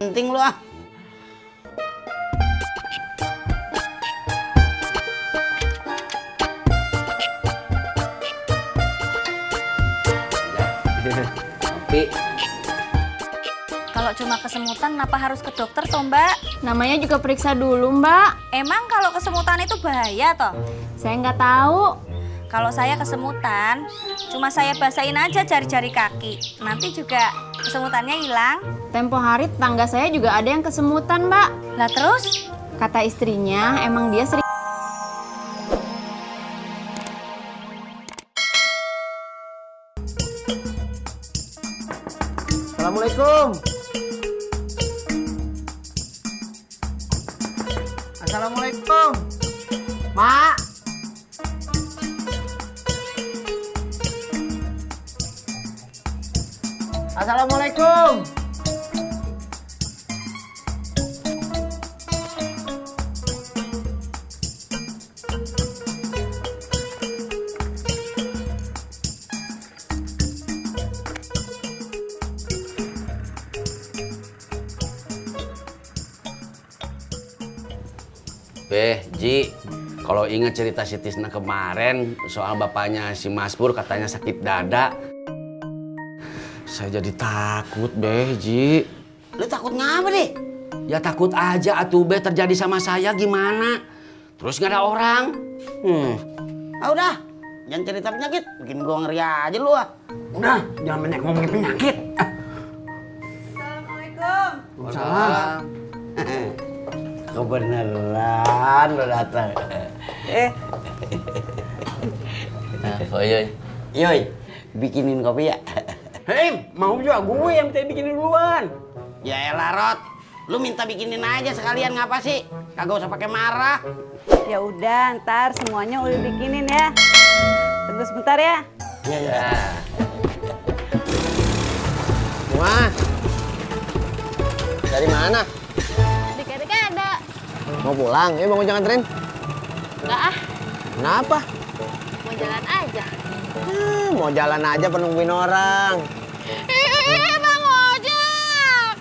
Penting lu ah. Kopi. Kalau cuma kesemutan, kenapa harus ke dokter toh, Mbak? Namanya juga periksa dulu, Mbak. Emang kalau kesemutan itu bahaya toh? Saya nggak tahu. Kalau saya kesemutan, cuma saya basahin aja jari-jari kaki. Nanti juga kesemutannya hilang. Tempo hari tetangga saya juga ada yang kesemutan, Mbak. Lah terus? Kata istrinya, emang dia sering... Assalamualaikum. Assalamualaikum. Mak. Assalamualaikum. Ji, kalau ingat cerita si Tisna kemarin soal bapaknya si Mas Pur katanya sakit dada, saya jadi takut, Ji. Lu takut ngapa deh? Ya takut aja atuh, terjadi sama saya gimana? Terus nggak ada orang. Ah udah, jangan cerita penyakit, bikin gua ngeri aja lu ah. Udah, jangan banyak ngomongin penyakit. Assalamualaikum. Waalaikumsalam. Kebeneran lo datang. Oh Yoy. Yoy, bikinin kopi ya. Hei, mau juga gue yang minta bikinin duluan. Ya elah Rod, lu minta bikinin aja sekalian ngapa sih? Kagak usah pakai marah. Ya udah, ntar semuanya udah bikinin ya. Tunggu sebentar ya. Iya ya. Wah, dari mana? Dikit-dikit ada. Mau pulang? Mau ngojek nganterin? Enggak ah, Kenapa? mau jalan aja. Mau jalan aja penungguin orang. Bang Ojek!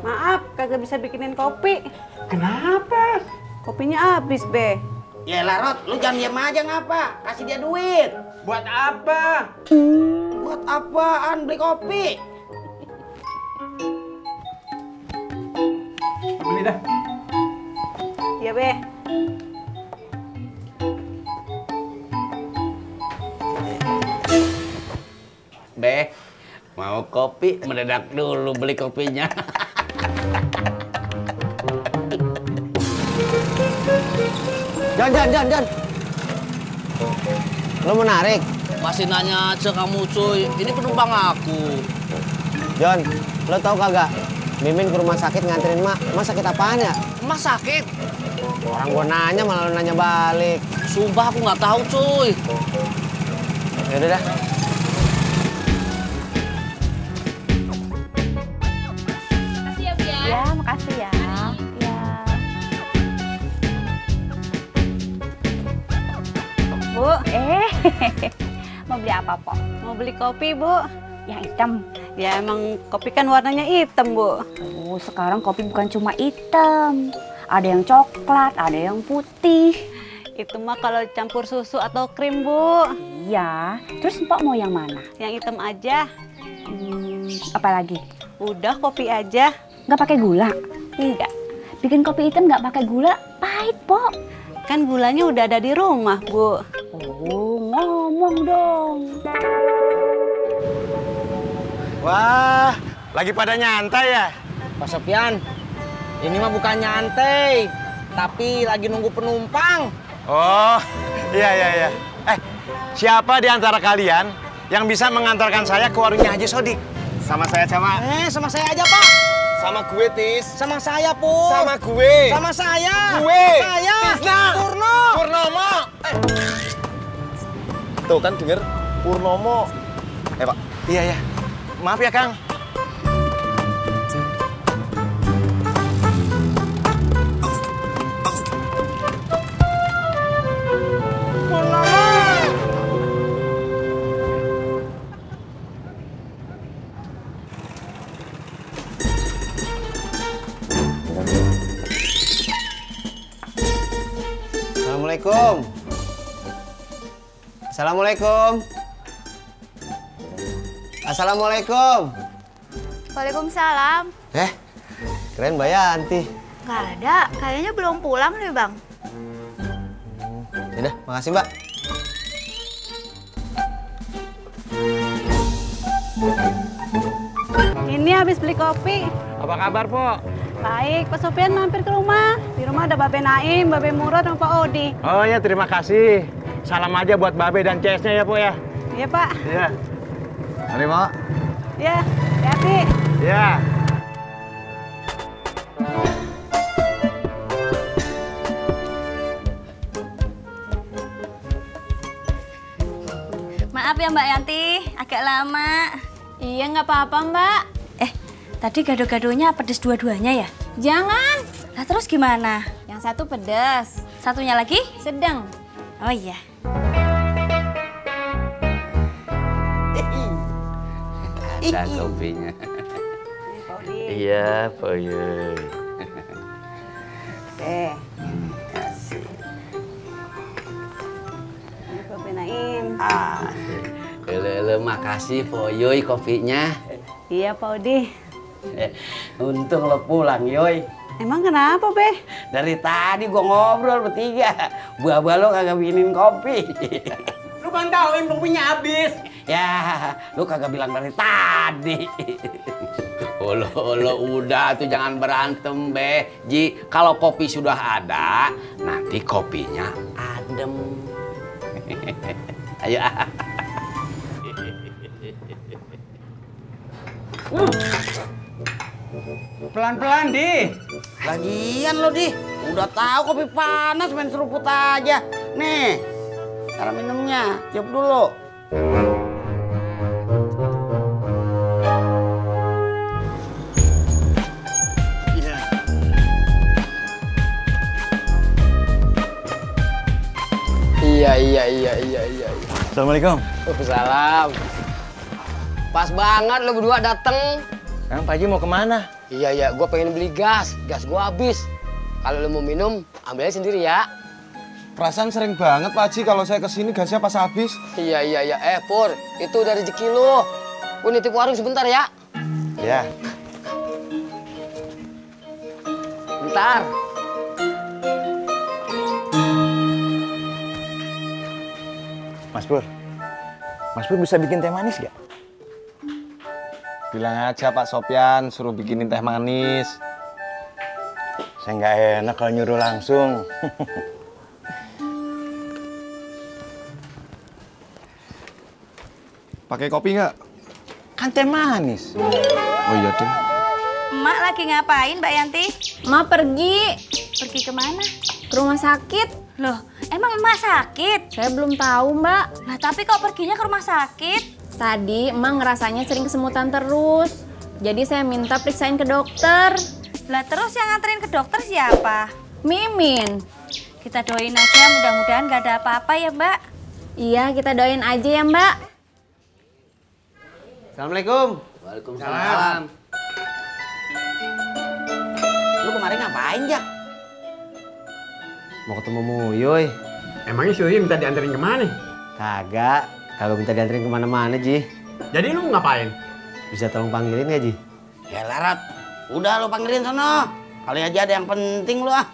Maaf, kagak bisa bikinin kopi. Kenapa? Kopinya habis, Be. Ya elah Rod, lu jangan diam aja ngapa? Kasih dia duit. Buat apa? Buat apaan beli kopi? Beli dah. Iya, Be. Mau kopi, mendadak dulu beli kopinya. Jon. Lo mau narik? Masih nanya aja kamu cuy, ini penumpang aku. Jon, lo tau kagak? Mimin ke rumah sakit nganterin mak. Mak sakit apaan ya? Emak sakit? Orang gua nanya malah lo nanya balik. Sumpah aku nggak tahu cuy. Yaudah dah. Makasih ya, Bia. Ya, makasih ya. Ya. Bu, Mau beli apa, Po? mau beli kopi, Bu? Yang hitam. Ya emang kopi kan warnanya hitam, Bu. Oh, sekarang kopi bukan cuma hitam. Ada yang coklat, ada yang putih. Itu mah kalau campur susu atau krim, Bu. Iya. Terus Mpok mau yang mana? Yang hitam aja. Apa lagi? Udah kopi aja. Nggak pakai gula? Enggak. Bikin kopi hitam nggak pakai gula, pahit, Po. Kan gulanya udah ada di rumah, Bu. Oh, ngomong dong. Wah, lagi pada nyantai ya? Pak Sopian, ini mah bukan nyantai, tapi lagi nunggu penumpang. Oh, iya. Siapa di antara kalian yang bisa mengantarkan saya ke warungnya Haji Sodik? Sama saya, sama. Sama saya aja, Pak. Sama gue, Tis. Sama saya, Pur. Sama gue. Sama saya. Gue. Saya. Tisna. Purno. Purnomo. Tuh kan denger Purnomo. Pak. Iya. Maaf ya, Kang. Assalamualaikum. Assalamualaikum. Assalamualaikum. Waalaikumsalam. Keren Mbak Yanti. Nggak ada, kayaknya belum pulang nih Bang. Yaudah, makasih Mbak. Ini habis beli kopi. Apa kabar, Po? Baik, Pak Sofian mampir ke rumah. Di rumah ada Babe Naim, Babe Murad, sama Pak Odi. Oh ya, terima kasih. Salam aja buat Babe dan CS-nya ya, Po ya. Iya, Pak. Iya. Mari, Mak. Ya, hati-hati. Iya. Maaf ya Mbak Yanti, agak lama. Iya, nggak apa-apa, Mbak. Tadi gado-gadonya pedes dua-duanya ya? Jangan. Lah terus gimana? Yang satu pedas, Satunya lagi? sedang. Oh iya. Ada kopinya. Iya, Poyoy. Kasih. Ini Babe Naim. Ele makasih Poyoy kopinya. Iya, Pak Odi. Untung lo pulang, Yoy. Emang kenapa, Be? Dari tadi gua ngobrol bertiga. Buah lo kagak bikinin kopi. Lu kan tahu kopinya habis. Ya, lu kagak bilang dari tadi. Olo udah tuh jangan berantem, Be. Ji, kalau kopi sudah ada, nanti kopinya adem. Ayo. Pelan-pelan, Di. Lagian lo, Di. Udah tahu kopi panas main seruput aja. Nih, cara minumnya. Tiup dulu. Iya. Assalamualaikum. Salam. Pas banget lo berdua dateng. Kang Pak Haji mau kemana? Iya, gue pengen beli gas. Gas gue habis. Kalau lo mau minum, ambilnya sendiri ya. Perasaan sering banget Pak Haji kalau saya kesini gasnya pas habis. Iya. Pur, itu udah rezeki lo. Gue nitip warung sebentar ya. Ya. Bentar. Mas Pur bisa bikin teh manis gak? Bilang aja Pak Sopyan suruh bikinin teh manis. Saya nggak enak kalau nyuruh langsung. Pakai kopi nggak? Kan teh manis. Oh iya deh. Emak lagi ngapain, Mbak Yanti? Emak pergi Pergi kemana? ke rumah sakit. Loh, emang emak sakit? Saya belum tahu, Mbak. Nah, tapi kok perginya ke rumah sakit? Tadi emak ngerasanya sering kesemutan terus. Jadi saya minta periksain ke dokter. Lah terus yang nganterin ke dokter siapa? Mimin. Kita doain aja mudah-mudahan gak ada apa-apa ya, Mbak. Iya, kita doain aja ya, Mbak. Assalamualaikum. Waalaikumsalam. Lu kemarin ngapain, Jak? Mau ketemu Muyuy. Emangnya si Uyuy minta dianterin kemana? Kagak minta dianterin kemana-mana, Ji. Jadi lu ngapain? Bisa tolong panggilin nggak, Ji? Ya Larat, udah lu panggilin sono. Kali aja ada yang penting lu ah.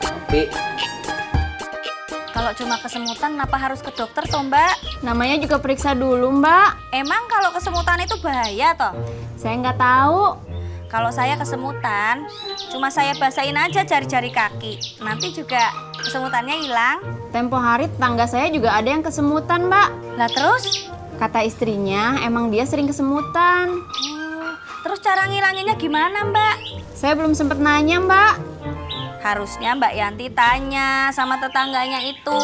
Kopi. Kalau cuma kesemutan kenapa harus ke dokter toh, Mbak? Namanya juga periksa dulu, Mbak. Emang kalau kesemutan itu bahaya toh? Saya nggak tahu. Kalau saya kesemutan, cuma saya basahin aja jari-jari kaki. Nanti juga kesemutannya hilang. Tempo hari tetangga saya juga ada yang kesemutan, Mbak. Lah terus? Kata istrinya, emang dia sering kesemutan. Terus cara ngilanginnya gimana, Mbak? Saya belum sempet nanya, Mbak. Harusnya Mbak Yanti tanya sama tetangganya itu.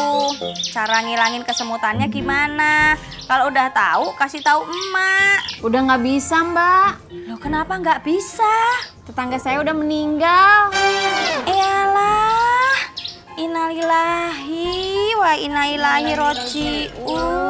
Cara ngilangin kesemutannya gimana? Kalau udah tahu, kasih tahu emak. Udah nggak bisa, Mbak. Loh kenapa nggak bisa? Tetangga saya udah meninggal. Iyalah, innalillahi wa inna ilaihi roji'un.